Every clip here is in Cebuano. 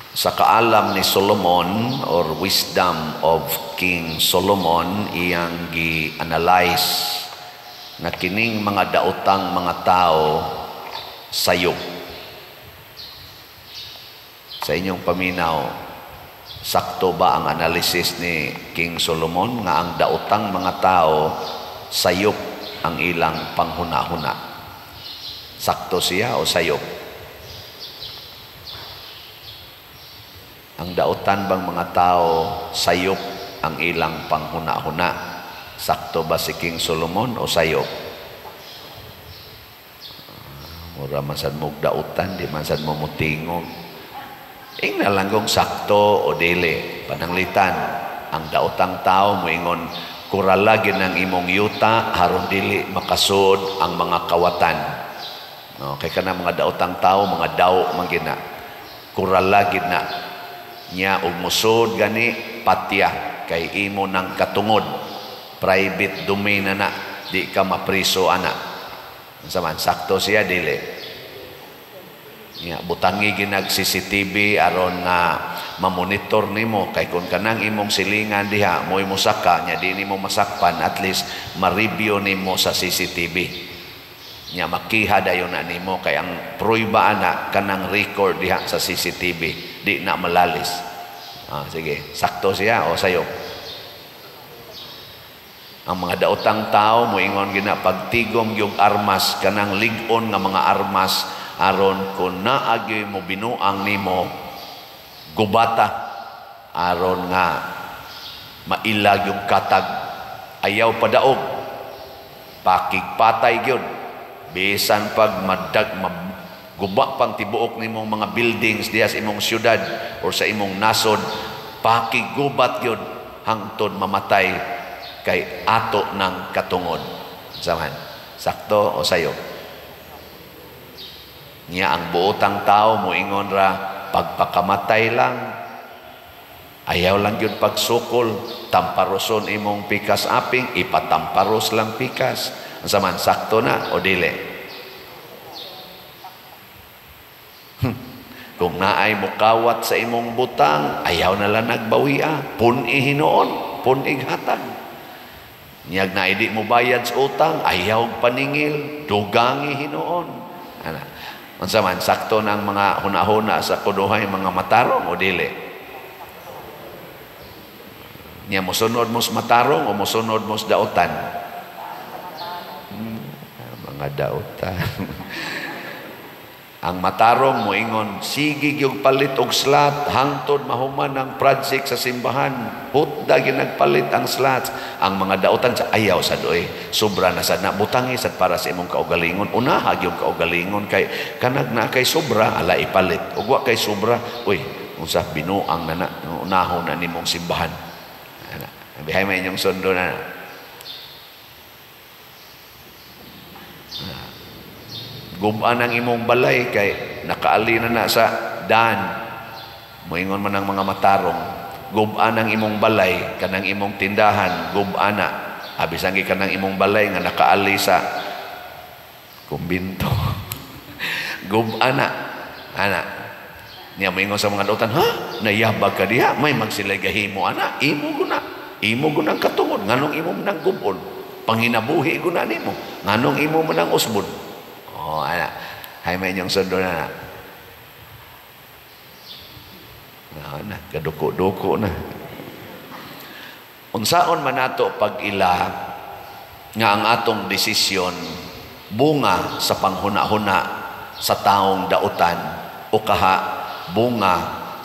Sa kaalam ni Solomon or wisdom of King Solomon, iyang gi-analyze na kining mga daotang mga tao sayop. Sa inyong paminaw, sakto ba ang analysis ni King Solomon nga ang daotang mga tao sayop ang ilang panghuna-huna? Sakto siya o sayop? Ang daotan bang mga tao sayop ang ilang panghuna-huna? Sakto ba si King Solomon o sayop? Mura man sad mo daotan, di man sad mo mutingog. Ingna lang kung sakto o dili. Pananglitan, ang daotang tao moingon kurala gid ang imong yuta aron dili makasud ang mga kawatan. No, kay kana mga daotang tao, mga daw man gid na. Kurala gid na nya og musod gani patya kay imo nang katungod, private domain na na, di ka mapriso ana. Unsa man, sakto siya dili? Nya butangi ginag CCTV aron nga mamonitor nimo, kay kun kanang imong silingan diha mo'y mosaka nya di nimo masakpan, at least ma-review nimo sa CCTV. Nya makiha dayon na nimo kay ang prueba ana kanang record diha sa CCTV, di na malalis. Sige, sakto siya o sayo? Ang mga daotang tao moingon gina pagtigom yung armas, kanang lig-on nga mga armas aron kun naagyoy mo binuang nimo gubata aron nga mailag yung katag, ayaw padaog, pakigpatay gyud bisan pag madag guba pang tibuok nimong mga buildings diha sa imong syudad or sa imong nasod, pakigubat gyud hangtod mamatay kay ato ng katungod. Saman, sakto o sayo? Niya ang buotang tao moingon ra pagpakamatay lang, ayaw lang gyud pagsukol, tamparoson imong pikas aping, ipatamparos lang pikas. Unsa man, sakto na o dili? Kung naay mukawat sa imong butang, ayaw na lang nagbawia, pun-i hinuon, pun-i hatag. Niyag na idi mo bayad sa utang, ayaw paningil, dugangi hinuon. Ana. Unsa man, sakto ng mga hunahuna sa kuduhay mga matarong o dili? Niya mosunod mo sa matarong o mosunod mo sa daotan? Mga daotan. Ang matarong moingon, sige gyud palit og slot hangtod mahuman ang project sa simbahan. Hutda gyud nagpalit ang slots. Ang mga daotan sa ayaw sad oy. Sobra na sad na butangi sad para sa imong kaugalingon. Unaha gyud kaugalingon kay kanag na kay sobra ala ipalit. Ug wa kay sobra, uy, unsa binuang na na unahon na nimong simbahan. Ana, bihay may inyong sundo na. Guban ang imong balay kay nakaali na na sa daan. Moingon man ang mga matarong, guban ang imong balay kanang imong tindahan, guban na. Abisan gi kanang imong balay nga nakaali sa kumbinto. Guban na. Ana. Niya moingon sa mga dautan, ha? Nayabag ka diha, may magsilay gahimo ana, imo guna. Imo guna katungod, nganong imo manang gubon? Panginabuhi guna nimo, nganong imo manang usbon? Oh, ana. Hay may inyong sundo na. Na, na, kaduko-duko na. Unsaon man nato pag-ila nga ang atong desisyon bunga sa panghuna-huna sa taong dautan o kaha bunga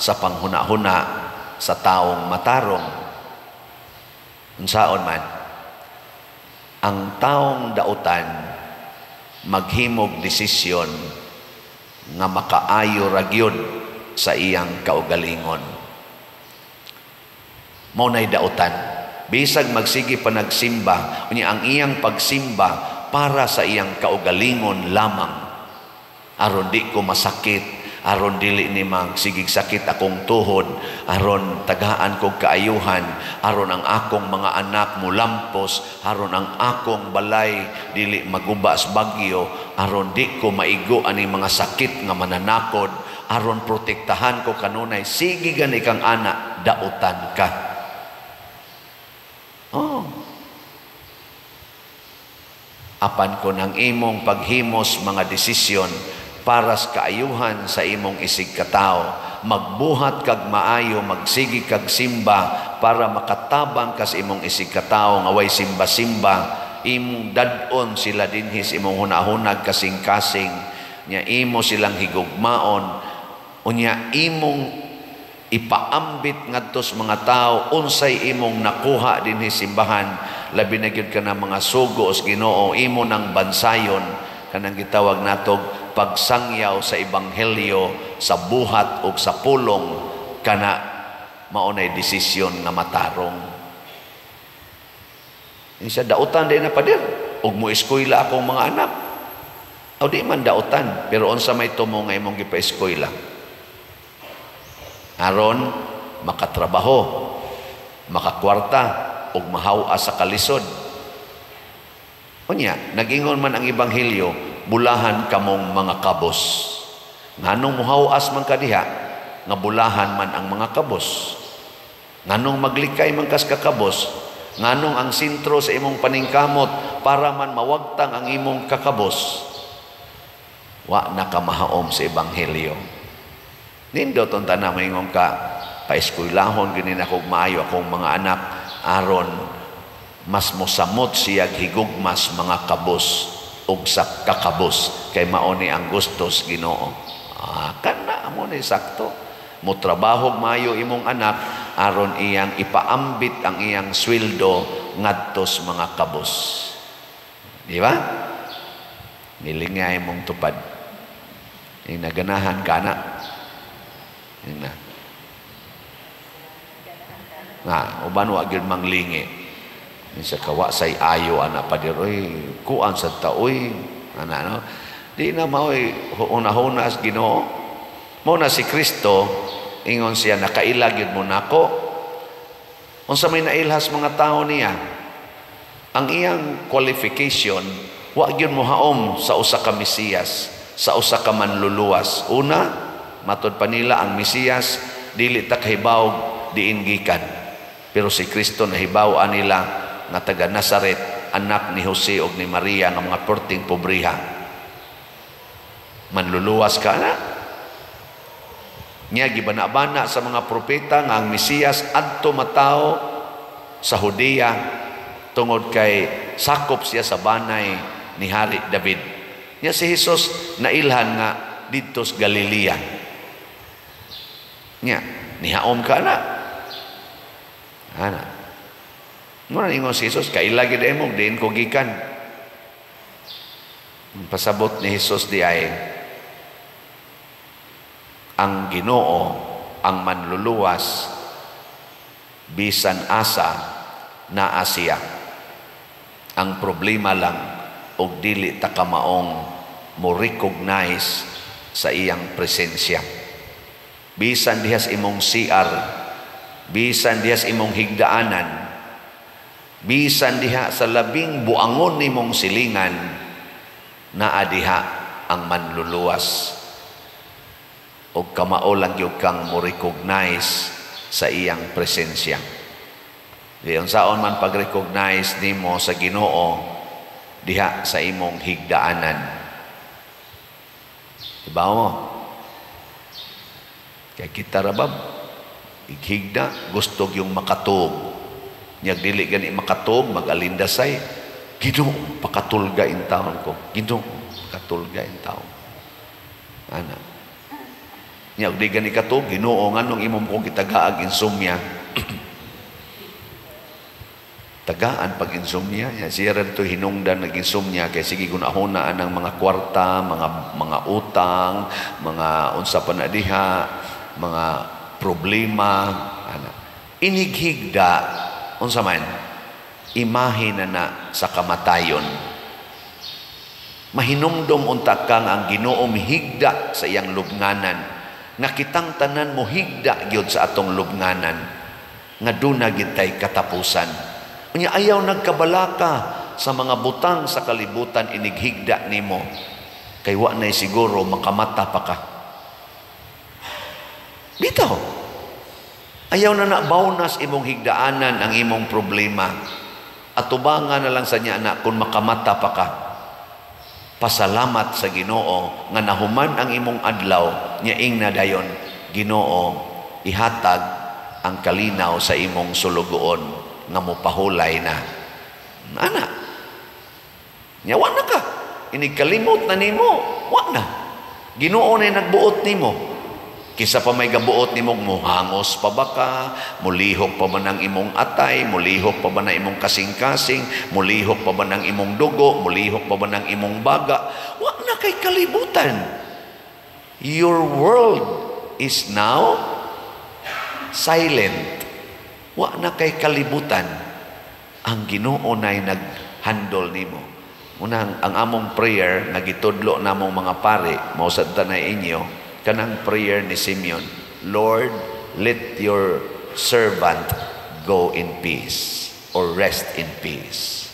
sa panghuna-huna sa taong matarong? Unsaon man ang taong dautan maghimog desisyon nga makaayo ra gyud sa iyang kaugalingon. Mao nay dautan. Bisag magsige pa nagsimba, unya ang iyang pagsimba para sa iyang kaugalingon lamang. Aron di ko masakit, aron dili ni magsigig sakit akong tuhod, aron tagaan kog kaayuhan, aron ang akong mga anak mulampos, aron ang akong balay dili maguba sa bagyo, aron di ko maigo ani mga sakit nga mananakod, Aron protektahan ko kanunay, sige gani kang ana, dautan ka. Oh. Apan kon ang imong paghimos mga desisyon para sa kaayuhan sa imong isig katao, magbuhat kag maayo, magsigi kag simba para makatabang ka sa imong isig katao nga way simba-simba, imong dad-on sila dinhi sa imong hunahunag kasing-kasing nya, imo silang higugmaon, unya imong ipaambit ngadto sa mga tao unsay imong nakuha dinhi simbahan, labi na gyud kana mga sugo sa Ginoo, imo nang bansayon kanang gitawag natog pagsangyaw sa ebanghelyo sa buhat ug sa pulong, kana mao nay desisyon nga matarong. Isa dautan din na pader ug mo eskwela akong mga anak. O di man dautan, pero unsa may tumo nga imong gipa-eskwela? Aron makatrabaho, makakwarta ug mahaw-a sa kalisod. Unya, nag-ingon man ang ebanghelyo, bulahan kamong mga kabos. Nganong muhaw-as man kadiha, nga bulahan man ang mga kabos? Nganong maglikay man kas kakabos? Nganong ang sentro sa imong paningkamot para man mawagtang ang imong kakabos? Wa na ka mahaom sa ebanghelyo. Nindot ang tanan maingon ka, paeskwelahon gini na kog maayo akong mga anak aron mas mosamot siya higugmas mga kabos ug sa kakabos kay mao ni ang gustos Ginoo. Kana amo ni sakto. Motrabaho maayo imong anak aron iyang ipaambit ang iyang sweldo ngadto sa mga kabos. Di ba? Nilingay mong tupad. Naganahan ka na. Na. Nga, uban wa gyud manglingi. Sa kawa say ayo ana pader, oy, kuan sa taoy, ana no. Di na maoy una-una sa Ginoo. Mao na si Kristo, ingon siya nakaila gyud mo nako. Unsa may nailhas mga tao niya? Ang iyang qualification wa gyud mohaom sa usa ka Mesiyas, sa usa ka manluluwas. Una, matod pa nila ang Mesiyas dili ta kahibaw diin gikan. Pero si Kristo nahibaw anila nga taga Nazaret, anak ni Jose og ni Maria nga mga perting pobriha. Manluluwas ka na. Nya gibana-bana sa mga propeta nga ang Mesiyas adto matawo sa Judea tungod kay sakop siya sa banay ni Hari David. Nya si Jesus nailhan nga didto sa Galilea. Nya nihaom ka na. Ana. Mura ingon si Jesus, kaila gid mo diin ko gikan. Pasabot ni Jesus di ay ang Ginoo ang manluluwas bisan asa naa siya. Ang problema lang og dili ta kamaong mo recognize sa iyang presensya. Bisan dihas imong CR, bisan dihas imong higdaanan, bisan diha sa labing buangon nimong silingan, naa diha ang manluluwas. Og kamao lang gyud kang mo recognize sa iyang presensya. Di unsaon man pag-recognize nimo sa Ginoo diha sa imong higdaanan. Diba mo? Kaya kita rabab, ighigda, gusto yung makatug. Nyag dili gani makatug, mag-alindasay. Ginoo, pakatulga in taon ko. Ginoo, pakatulga in taon. Ana. Nyag di gani katug, Ginoo, nganong imong ko gitagaag insomnia. Tagaan pag insomnia. Siya rin ito hinungdan nag-insomnia kay sige gunahunaan ang mga kwarta, mga utang, mga unsa pa na diha, mga problema. Ana. Inighigda, unsa man, imahe na na sa kamatayon. Mahinumdum unta kang ang Ginoo mihigda sa iyang lubnganan. Nga kitang tanan mohigda gyud sa atong lubnganan. Nga duna gyud tay katapusan. Unya ayaw nagkabalaka sa mga butang sa kalibutan inighigda nimo. Kay wa nay siguro makamata pa ka. Bitaw. Ayaw na na bawnas imong higdaanan ang imong problema. Atubangan na lang sa niya na kung makamata pa ka. Pasalamat sa Ginoo nga nahuman ang imong adlaw, nya ingna dayon, "Ginoo, ihatag ang kalinaw sa imong sulugoon nga mopahulay na." Ana. Nya wa na ka. Inig kalimot na nimo, wa na. Ginoo na nagbuot nimo. Kisa pa may gabuot nimo, muhangos pa ba ka, mulihok pa ba ng imong atay, mulihok pa ba ng imong kasing-kasing, mulihok pa ba ng imong dugo, mulihok pa ba ng imong baga? Wa na kay kalibutan. Your world is now silent. Wa na kay kalibutan. Ang Ginoo na'y naghandle nimo. Unang ang among prayer nga gitudlo namong mga pare, mao sad ta na inyo kanang prayer ni Simeon, "Lord, let your servant go in peace or rest in peace.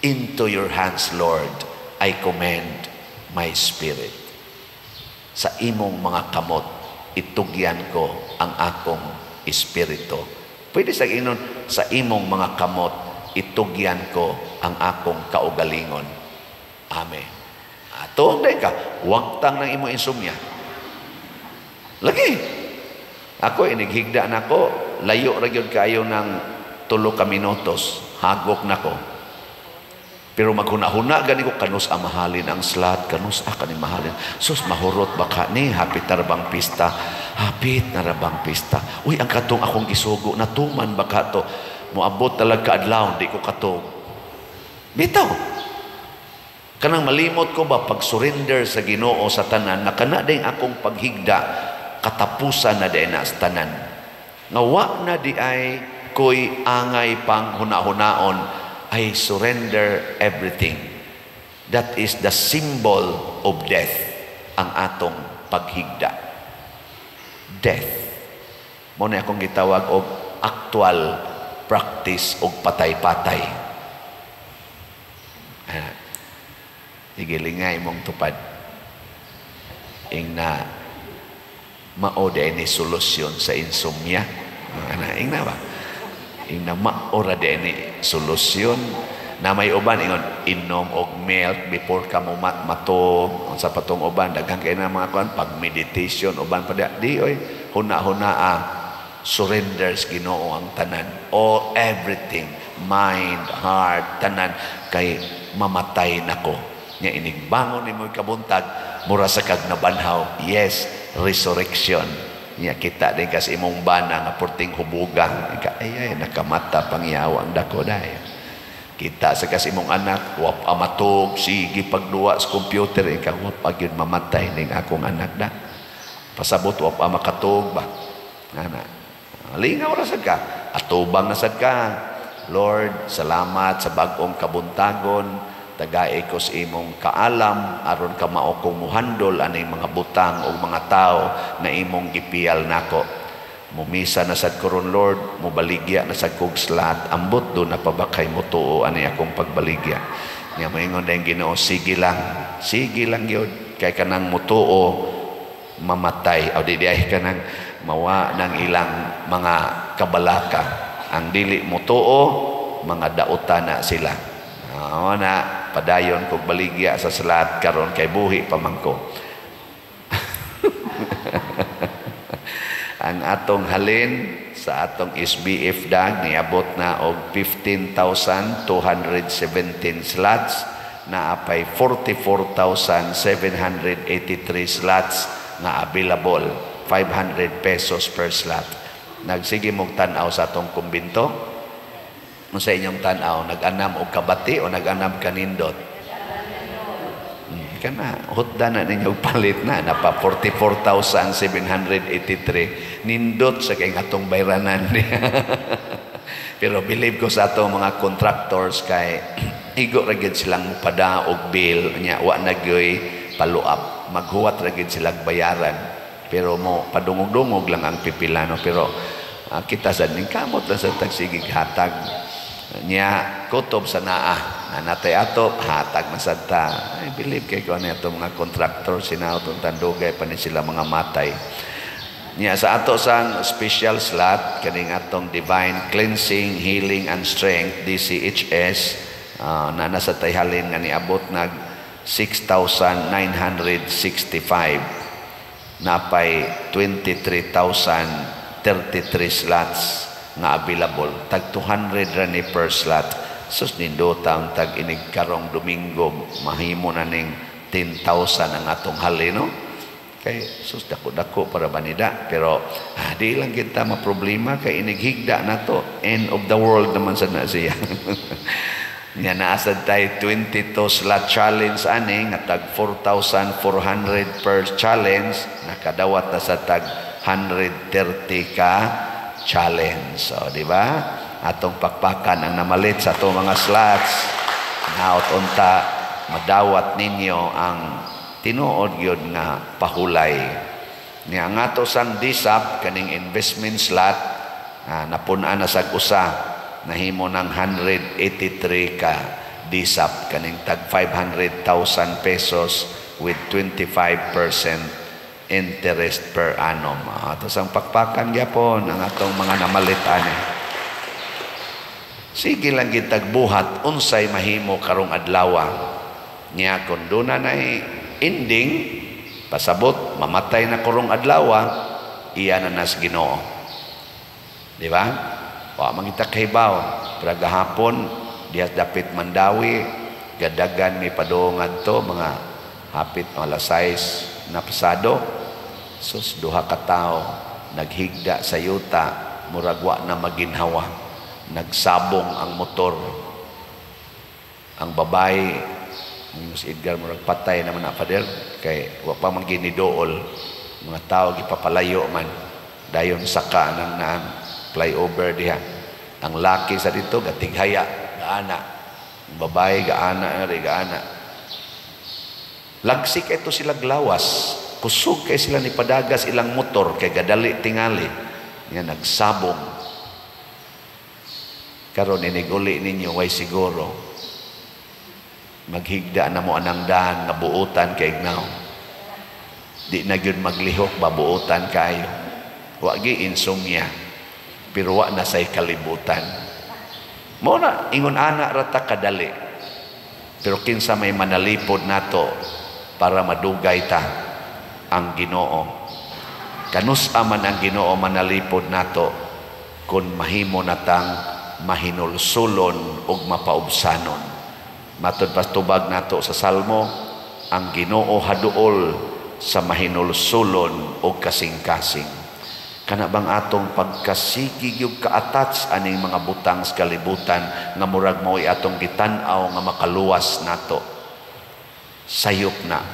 Into your hands, Lord, I commend my spirit." Sa imong mga kamot, itugyan ko ang akong espiritu. Pwede sa inon, sa imong mga kamot, itugyan ko ang akong kaugalingon. Amen. Ato, ka, wagtang ng imong insomnia. Lagi. Ako, inighigda na ko, layo ra gyud kaayo ng 3 ka minutos, hagok na ko. Pero maghuna-huna gani ko, kanus a mahalin ang slot, kanus a kani mahalin. Sus, mahurot ba ka ni, hapit na bang pista? Hapit na ra bang pista? Uy, ang katong akong gisugo, natuman ba ka to? Moabot talaga kaadlaw, di ko katog. Bitaw. Kanang malimot ko ba pag surrender sa Ginoo sa tanan, na kana din akong paghigda, katapusan na din na sa tanan. Nga wa na di ay ko'y angay pang hunahunaon, I surrender everything. That is the symbol of death, ang atong paghigda. Death. Mao na akong gitawag og actual practice og patay-patay. Ah, sige, lingay mong tupad. Ing na mao ni solusyon sa insomnia. Ana, ing na ba? Ing na mao ra ni solusyon na may uban ingon inom og milk before ka mo matog. Unsa pa tong uban, daghan kay na mga kuan, pag meditation, uban pa di oy, huna-huna ah, surrender sa Ginoo ang tanan, all, everything, mind, heart, tanan, kay mamatay nako. Nya inig bangon nimo kabuntag, mura sa kag nabanhaw. Yes, resurrection. Nya kita din kasi imong bana nga porting hubugang ika, ay ay, nakamata pangyaw ang dako dai. Kita sa kasi imong anak, wa pa matug, sige pagduwa sa computer, ikaw, wa pa gyud mamatay ning akong anak da. Pasabot wa pa makatug ba. Ana. Lingaw ra sad ka. Atubang na sad ka. "Lord, salamat sa bag-ong kabuntagon. Tagai ko sa imong kaalam aron ka mao kong muhandol aning mga butang o mga tao na imong gipiyal nako. Mumisa na sad ko ron, Lord, mubaligya na sad kog slot. Ambot do na pa ba kay mutuo ani akong pagbaligya?" Nya moingon din Ginoo, "Sige lang, sige lang gyud, kay kanang mutuo mamatay o di di ay kanang mawa ng ilang mga kabalaka. Ang dili mutuo, mga dautan na sila." Ah, na padayon kog baligya sa slot karon kay buhi pa man ko. Ang atong halin sa atong SBF dag niabot na og 15,217 slots, na apay 44,783 slots nga available, 500 pesos per slot. Nagsige mong tan-aw sa atong kumbinto? Sa inyong tan-aw, nag-anam og kabati o nag-anam kanindot? Kana hutda na ninyo palit na napa 44,783, nindot sa kay atong bayranan. Pero believe ko sa atong mga contractors kay igo ra gyud silang mupada og bill nya wa na gyoy follow up, maghuwat ra gyud silang bayaran, pero mo padungog-dungog lang ang pipilano. Pero kita sa ning kamot lang sa tagsigig hatag nya kutob sa naa na natay ato hatag na sad ta. I believe kay ko ani atong mga contractor, sinaw tong tandugay pa ni sila mga matay. Nya sa ato sang special slot kaning atong Divine Cleansing, Healing and Strength, DCHS, na nasa tayhalin nga niabot nag 6,965, napay 23,033 slots nga available, tag 200 ra ni per slot. Sus, nindota ang tag inig karong Domingo mahimo na ning 10,000 ang atong halin, no? Kay sus, dako-dako para banida, pero di lang kita maproblema kay inighigda na to, end of the world naman sa na siya. Nya naasad tay 22 slot challenge ani nga tag 4,400 per challenge, nakadawat na sa tag 130 ka challenge. So, di ba? Atong pakpakan ang namalit sa atong mga slots. Naot unta madawat ninyo ang tinuod gyud nga pahulay. Nya ang ato sang DSAP kaning investment slot, napun-an na sag usa, nahimo ng 183 ka DSAP kaning tag 500,000 pesos with 25% interest per annum. Ato sang pakpakan gyapon ang atong mga namalit ani. Sige lang gitag buhat unsay mahimo karong adlaw. Nya kun duna nay ending, pasabot mamatay na karong adlaw, iya na nas Ginoo. Di ba? Wa man kita kahibaw. Pero gahapon diha dapit Mandawi, gadagan mi padung adto mga hapit alas 6 na pasado. Sus, duha ka tawo naghigda sa yuta, murag wa na maginhawa. Nagsabong ang motor. Ang babae, si Edgar, murag patay naman na, Father, kay wa pa man ginidool. Mga tao gipapalayo man. Dayon saka nang naang flyover diha. Ang laki sa dito gatighaya, gaana. Ang babae gaana na rin, gaana. Lagsik ito sila glawas. Kusog kay sila ni padagas ilang motor kay gadali tingali. Nga nagsabong. Karon iniguli ninyo way siguro. Maghigda na mo anang daan nga buotan kay ignaw. Di na gyud maglihok, babuotan kayo. Wa gi insomnia. Pero wa na say kalibutan. Mo na ingon ana ra ta kadali. Pero kinsa may manalipod nato para madugay ta? Ang Ginoo. Kanus-a man ang Ginoo manalipod nato kun mahimo natang mahinulsulon ug mapaubsanon. Matod pastubag nato sa Salmo, ang Ginoo haduol sa mahinulsulon ug kasing-kasing. Kana bang atong pagkasigi gyud ka-attach aning mga butang sa kalibutan nga murag mao'y atong gitan-aw nga makaluwas nato? Sayop na,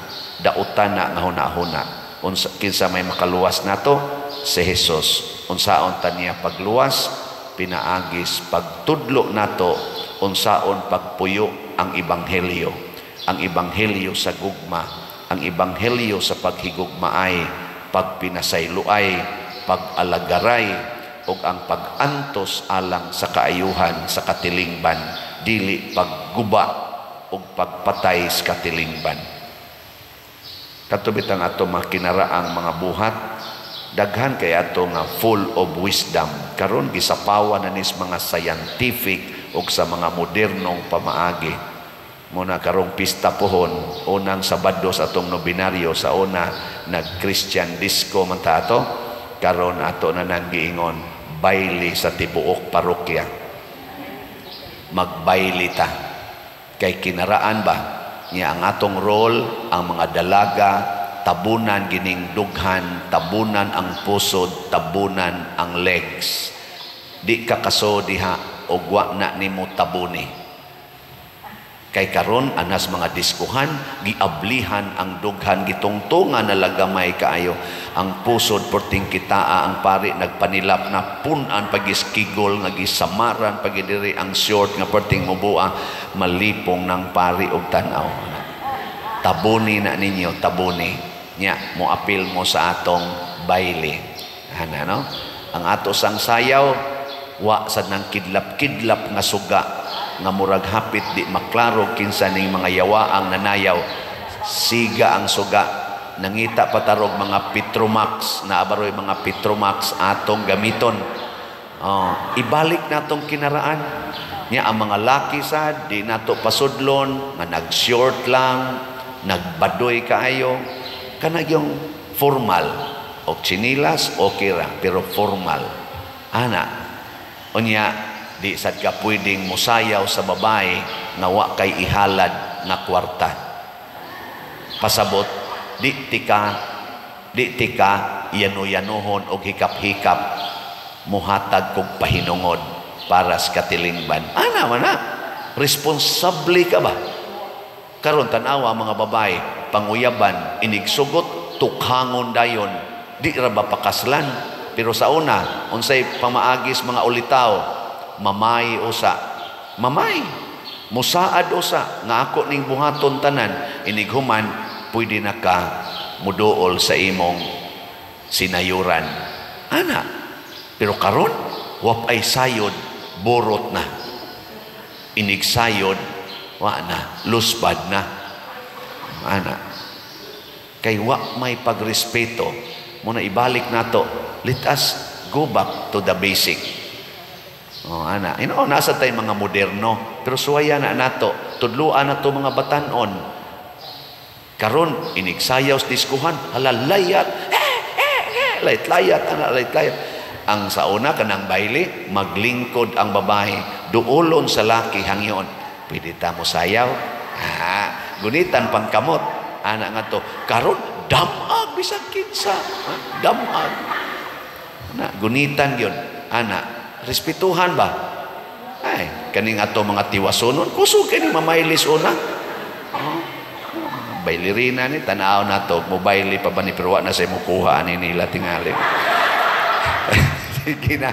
dautan na nga huna-huna. Unsa, kinsa may makaluwas nato? Si Jesus. Unsaon ta niya pagluwas? Pinaagis pagtudlo nato unsaon pagpuyo ang ebanghelyo. Ang ebanghelyo sa gugma, ang ebanghelyo sa paghigugmaay, pagpinasayloay, pag-alagaray ug ang pag-antos alang sa kaayuhan sa katilingban, dili pagguba ug pagpatay sa katilingban. Kato bitang ato mga kinaraang mga buhat, daghan kay ato nga full of wisdom. Karon gisapawan na nis mga scientific ug sa mga modernong pamaagi. Muna karong pista pohon, unang Sabado sa atong nobinaryo, sa una nag-Christian disco man ta ato, karon ato na nang giingon baili sa tibuok parokya. Magbaili ta. Kay kinaraan ba niya ang atong role, ang mga dalaga, tabunan gining dughan, tabunan ang pusod, tabunan ang legs. Di ka kaso diha og wa na nimo tabuni. Kay karon anas mga diskuhan, giablihan ang dughan, gitungtungan na lagamay kaayo ang pusod, perting kitaa ang pari nagpanilap na punan pagiskigol nga gisamaran pagidiri ang short nga perting mubua, malipong ng pari og tan-aw. Tabuni na ninyo, tabuni. Nya mo apil mo sa atong baile. Ana, no? Ang ato sang sayaw wa sad nang kidlap-kidlap nga suga nga murag hapit di maklaro kinsa ning mga yawa ang nanayaw. Siga ang suga. Nangita patarog mga Petromax na abaroy, mga Petromax atong gamiton. Oh, ibalik natong kinaraan. Nya ang mga laki sad, di nato pasudlon nga nag-short lang, nagbadoy kaayo. Kana yung formal og tsinilas, okay ra, pero formal. Ana. Unya di sad ka pwedeng musayaw sa babae nga wa kay ihalad nga kwarta. Pasabot di tika yano-yanohon og hikap-hikap, muhatag kog pahinungod para sa katilingban. Ana man na. Responsable ka ba? Karon tan-awa mga babae, panguyaban, inigsugot, tukhangon dayon. Di ra ba pakaslan? Pero sa una, unsay pamaagis mga ulitaw? Mamay usa. Mamay. Musaad usa nga ako ning buhaton tanan, inighuman pwede na ka muduol sa imong sinayuran. Ana. Pero karon, wa pay sayod, borot na. Inigsayod, wa na, lusbad na. Ana. Kay wa may pagrespeto, muna ibalik nato. Let us go back to the basic. Oh, ana. Ino nasa tay mga moderno, pero suwaya na nato. Tudluan na to mga batanon. Karon inigsayaw sa diskuhan, hala, layat. Eh, eh, eh, layat layat ana, layat layat. Ang sa una kanang baile, maglingkod ang babae, duolon sa laki hangyon. Pwede ta mo sayaw. Ah, gunitan pangkamot. Ana nga to. Karon damag bisag kinsa. Ah, damag. Ana, gunitan gyud. Ana, respetuhan ba? Ay, kaning ato mga tiwasonon, kusog kay ni mamaylis una. Oh. Bailirina ni tanaw na to, mobile pa ba ni, pero wa na say mukuha ani nila tingali. Sige na.